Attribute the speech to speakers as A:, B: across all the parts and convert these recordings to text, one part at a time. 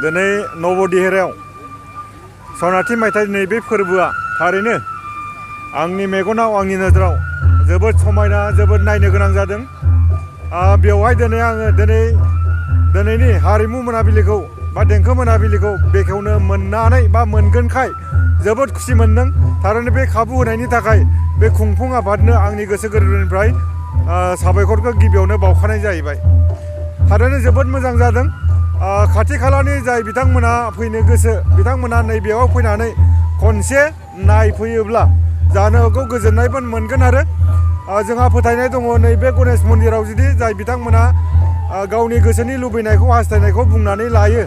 A: दिनै नवदिहेरायाव सनाथि मायथाइनि बे फोरबोआ थारैनो आंनि मेगनाव आंनि नोजोराव जोबोद समायना जोबोद नायनो गोनां जादों। बेवहाय दिनै आङो दिनैनि हारिमु मोनाबिलिखौ बा देंखो मोनाबिलिखौ बेखेवनो मोननानै बा मोनगोनखाय जोबोद खुसि मोनदों। थारैनो बे खाबु होनायनि थाखाय बे खुंफुं आफादनो आंनि गोसो गोरबोनिफ्राय साबायखरखौ गिबियावनो बावखानाय जाहैबाय। थारैनो जोबोद मोजां जादों। खाथि खालानि जाय बिथांमोना फैनो गोसो बिथांमोना नैबेयाव फैनानै खनसे नायफैयोब्ला जानो हागौ गोजोननायबो मोनगोन। आरो जोंहा फोथायनाय दङ नैबे गणेश मन्दिराव जुदि जाय बिथांमोना गावनि गोसोनि लुबैनायखौ हास्थायनायखौ बुंनानै लायो,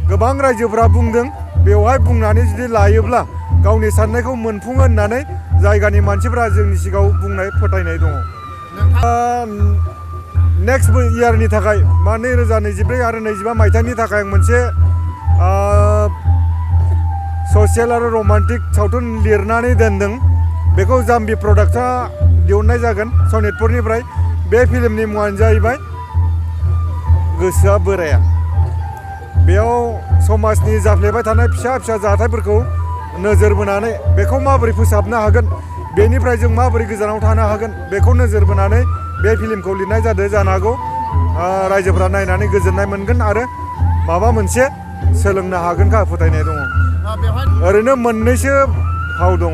A: गोबां रायजोफोरा बुंदों बेवहाय बुंनानै जुदि लायोब्ला गावनि साननायखौ मोनफुङो होननानै जायगानि मानसिफोरा जोंनि सिगाङाव बुंनाय फोथायनाय दङ। नेक्स्ट इयारनि थाखाय 2024 आरो 2025 मायथाइनि थाखाय आं मोनसे ससियेल आरो रमान्टिक सावथुन लिरनानै दोनदों। बेखौ जाम्बि प्रडाक्टआ दिहुननाय जागोन सनितपुरनिफ्राय। बे फिल्मनि मुङानो जाहैबाय गोसोआ बोराया। बेयाव समाजनि जाफ्लेबाय थानाय फिसा फिसा जाथायफोरखौ नोजोर बोनानै बेखौ माबोरै फोसाबनो हागोन, बेनिफ्राय जों माबोरै गोजानाव थानो हागोन बेखौ नोजोर बोनानै बे फिल्मखौ लिरनाय जादों। जानो हागौ रायजोफ्रा नायनानै गोजोननाय मोनगोन आरो माबा मोनसे सोलोंनो हागोनखा फोथायनाय दङ। ओरैनो मोननैसो फाव दङ।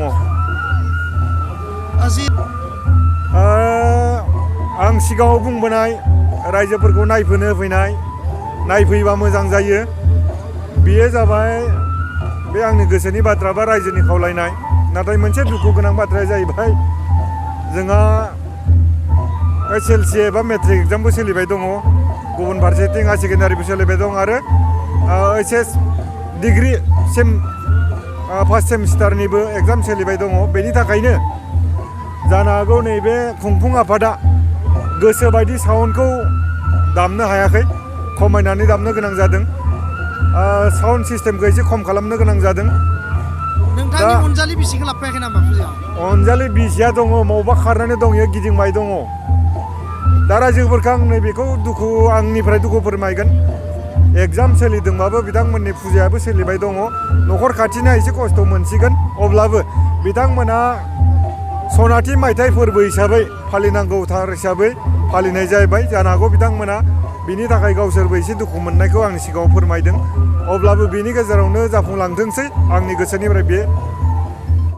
A: आं सिगाङाव बुंबोनाय रायजोफोरखौ नायफैनो फैनाय, नायफैबा मोजां जायो, बेयो जाबाय बे आंनि गोसोनि बाथ्रा बा रायजोनि खावलायनाय। नाथाय मोनसे दुखु गोनां बाथ्राया जाहैबाय जोंहा SLC एबा मेट्रिक एग्जामबो सोलिबाय दङ, गुबुन फारसेथिं हायार सेकेन्डारिबो सोलिबाय दं आरो HS डिग्री फार्स्ट सेमिस्टारनिबो एग्जाम सोलिबाय दङ। बेनि थाखायनो जानो हागौ नैबे खुंफुं आफादा गोसोबायदि साउन्डखौ दामनो हायाखै, खमायनानै दामनो गोनां जादों। साउन्ड सिस्टेमखौ एसे खम खालामनो गोनां जादों।
B: नोंथांनि अनजालि बिसिखौ लाबोयाखै नामा फुजायाव?
A: अनजालि बिसिया दङ, मबावबा खारनानै दं, इयो गिदिंबाय दङ। दा रायजोफोरखौ आं नैबेखौ आंनिफ्राय दुखु फोरमायगोन। एग्जाम सोलिदोंबाबो बिथांमोननि फुजायाबो सोलिबाय दङ। न'खर खाथिना एसे खस्थ' मोनसिगोन, अब्लाबो बिथांमोना सनाथि मायथाइ फोरबो हिसाबै फालिनांगौथार हिसाबै फालिनाय जाहैबाय। जानो हागौ बिथांमोना बिनि थाखाय गावसोरबो एसे दुखु मोननायखौ आंनि सिगाङाव फोरमायदों। अब्लाबो बिनि गेजेरावनो जाफुंलांथोंसै, आंनि गोसोनिफ्राय बे